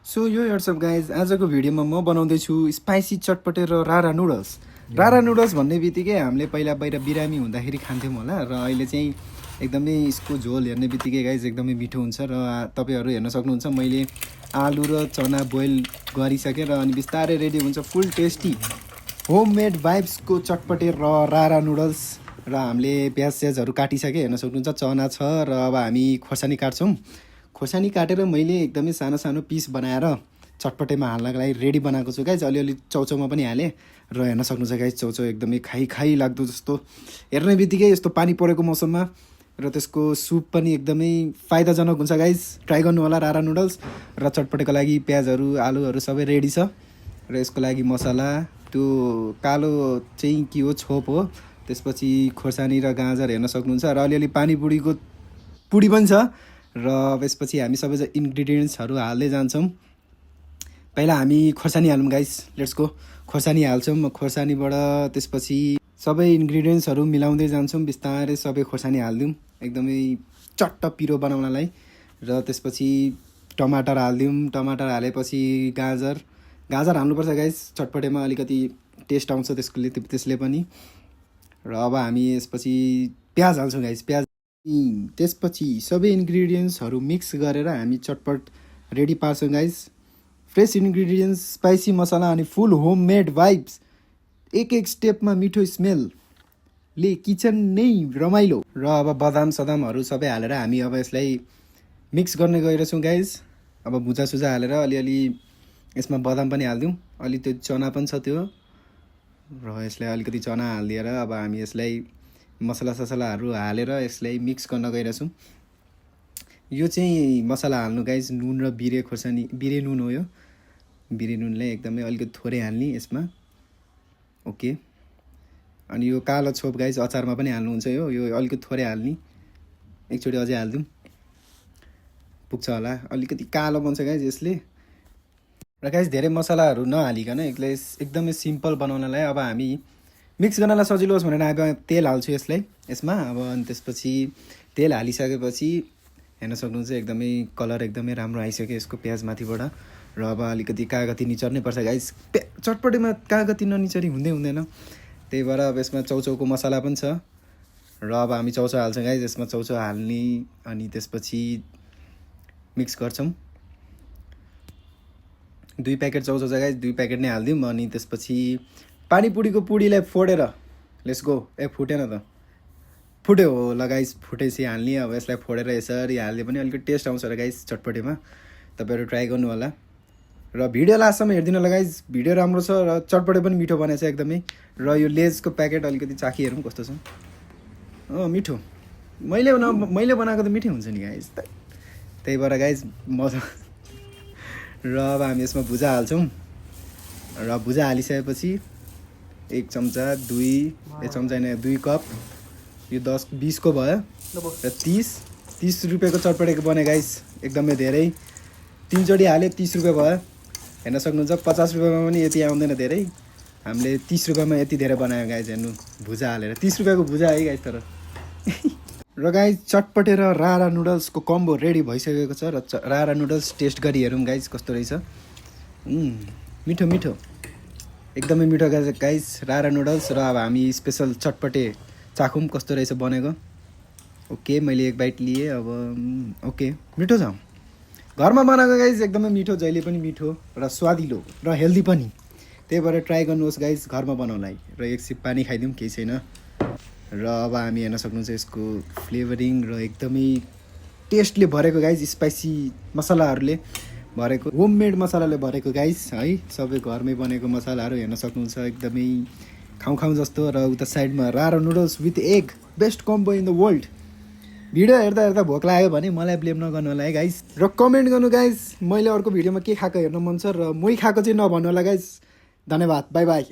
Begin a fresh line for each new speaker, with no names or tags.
So यो what's up guys आजको भिडियोमा म बनाउँदैछु स्पाइसी चटपटे र रारा नुडल्स। रारा नुडल्स भन्ने बित्तिकै हामीले पहिला बाहिर बिरामी हुँदाखेरि खान्थ्यौँ होला र अहिले चाहिँ एकदमै यसको झोल हेर्ने बित्तिकै गाइज एकदमै मिठो हुन्छ र तपाईँहरू हेर्न सक्नुहुन्छ मैले आलु र चना बोइल गरिसकेँ र अनि बिस्तारै रेडी हुन्छ फुल टेस्टी होममेड भाइब्सको चटपटे र रारा नुडल्स। र हामीले प्याज स्याजहरू काटिसकेँ हेर्न सक्नुहुन्छ, चना छ र अब हामी खोर्सानी काट्छौँ। खोर्सानी काटेर मैले एकदमै सानो सानो पिस बनाएर चटपटेमा हाल्नको लागि रेडी बनाएको छु गाइज। अलिअलि चाउचाउमा पनि हालेँ र हेर्न सक्नुहुन्छ गाइज चाउचाउ एकदमै खाइ लाग्दो जस्तो हेर्ने बित्तिकै यस्तो पानी परेको मौसममा र त्यसको सुप पनि एकदमै फाइदाजनक हुन्छ गाइज। ट्राई गर्नु होला रारा नुडल्स। र चटपटेको लागि प्याजहरू आलुहरू सबै रेडी छ र यसको लागि मसला त्यो कालो चाहिँ के हो छोप हो, त्यसपछि खोर्सानी र गाजर हेर्न सक्नुहुन्छ र अलिअलि पानी पुडी पनि छ र त्यसपछि हामी सबै इन्ग्रिडियन्ट्सहरू हाल्दै जान्छौँ। पहिला हामी खोर्सानी हालौँ गाइस, लेट्स गो। खोर्सानी हाल्छौँ, खोर्सानीबाट त्यसपछि सबै इन्ग्रिडियन्ट्सहरू मिलाउँदै जान्छौँ बिस्तारै सबै खोर्सानी हालिदिउँ एकदमै चट्ट पिरो बनाउनलाई। र त्यसपछि टमाटर हालिदिउँ, टमाटर हालेपछि गाजर हाल्नुपर्छ गाइस, चटपटेमा अलिकति टेस्ट आउँछ त्यसले पनि। र अब हामी यसपछि प्याज हाल्छौँ गाइस, त्यसपछि सबै इन्ग्रिडियन्ट्सहरू मिक्स गरेर हामी चटपट रेडी पार्छौँ गाइस। फ्रेस इन्ग्रिडियन्ट्स, स्पाइसी मसला अनि फुल होममेड भाइब्स, एक स्टेपमा मिठो स्मेलले किचन नै रमाइलो। र अब बदाम सदामहरू सबै हालेर हामी अब यसलाई मिक्स गर्ने गइरहेछौँ गाइस। अब भुजासुजा हालेर अलिअलि यसमा बदाम पनि हालिदिउँ, अलि त्यो चना पनि छ त्यो, र यसलाई अलिकति चना हालिदिएर अब हामी यसलाई मसला ससलाहरू हालेर यसलाई मिक्स गर्न गइरहेछौँ। यो चाहिँ मसला हाल्नु गाइज नुन र बिरे नुन हो। यो बिरे नुनलाई एकदमै अलिकति थोरै हाल्ने यसमा, ओके। अनि यो कालो छोप गाइज अचारमा पनि हाल्नुहुन्छ, यो अलिकति थोरै हाल्ने, एकचोटि अझै हालिदिउँ पुग्छ होला, अलिकति कालो बन्छ गाइज यसले। र गाइज धेरै मसलाहरू नहालिकन एकदमै सिम्पल बनाउनलाई अब हामी मिक्स गर्नलाई सजिलो होस् भनेर अब तेल हाल्छु यसमा। अब अनि त्यसपछि तेल हालिसकेपछि हेर्न सक्नुहुन्छ एकदमै कलर एकदमै राम्रो आइसक्यो यसको प्याज माथिबाट। र अब अलिकति कागती निचर्नै पर्छ गाइस, चटपटेमा कागती ननिचरी हुँदैन। त्यही भएर अब यसमा चाउचाउको मसला पनि छ र अब हामी चाउचाउ हाल्छौँ गाइस, यसमा चाउचाउ हाल्ने अनि त्यसपछि मिक्स गर्छौँ। 2 प्याकेट चाउचाउ छ गाइस, 2 प्याकेट नै हालिदिउँ। अनि त्यसपछि पानीपुरीको पुडीलाई फोडेर लेट्स गो। फुटेन त, फुट्यो होला गाइस, फुटेपछि हाल्ने। अब यसलाई फोडेर यसरी हाल्दै पनि अलिकति टेस्ट आउँछ र गाइस चटपटेमा, तपाईँहरू ट्राई गर्नु होला। र भिडियो लास्टसम्म हेरिदिनु होला गाइस, भिडियो राम्रो छ र चटपटे पनि मिठो बनाएको छ एकदमै। र यो लेजको प्याकेट अलिकति चाखी हेरौँ कस्तो छ। मिठो, मैले बनाएको त मिठै हुन्छ नि गाइस, त्यही भएर गाइस मजा। र अब हामी यसमा भुजा हाल्छौँ र भुजा हालिसकेपछि 1 चम्चा 2 कप, यो 10-20 को भयो र 30 रुपियाँको चटपटेको बने गाइस, एकदमै धेरै। 3 चोटि हाल्यो 30 रुपियाँ भयो। हेर्न सक्नुहुन्छ 50 रुपियाँमा पनि यति आउँदैन धेरै, हामीले 30 रुपियाँमा यति धेरै बनायो गाइस। हेर्नु भुजा हालेर 30 रुपियाँको भुजा है गाइस तर। र गाइस चटपटे र रारा नुडल्सको कम्बो रेडी भइसकेको छ र रारा नुडल्स टेस्ट गरी हेरौँ गाइस कस्तो रहेछ। मिठो एकदमै मिठो गाइस रारा नुडल्स। र अब हामी स्पेसल चटपटे चाखौँ कस्तो रहेछ बनेको। ओके, मैले एक बाइट लिएँ अब। ओके, मिठो छ, घरमा बनाएको गाइस, एकदमै मिठो, जहिले पनि मिठो र स्वादिलो र हेल्दी पनि। त्यही भएर ट्राई गर्नुहोस् गाइस घरमा बनाउनलाई। र एक सिप पानी खाइदिउँ, केही छैन। र अब हामी हेर्न सक्नुहुन्छ यसको फ्लेभरिङ र एकदमै टेस्टले भरेको गाइस, स्पाइसी मसलाहरूले भरेको, होममेड मसलाले भरेको गाइस है। सबै घरमै बनेको मसलाहरू हेर्न सक्नुहुन्छ, एकदमै खाउँ जस्तो। र उता साइडमा रारा noodles with egg, best combo in the world. Video हेर्दा भोक लाग्यो भने मलाई ब्लेम नगर्नु होला है गाइस। र कमेन्ट गर्नु गाइस, मैले अर्को भिडियोमा के खाएको हेर्न मन छ र मै खाएको चाहिँ नभन्नु होला गाइस। धन्यवाद, बाई बाई।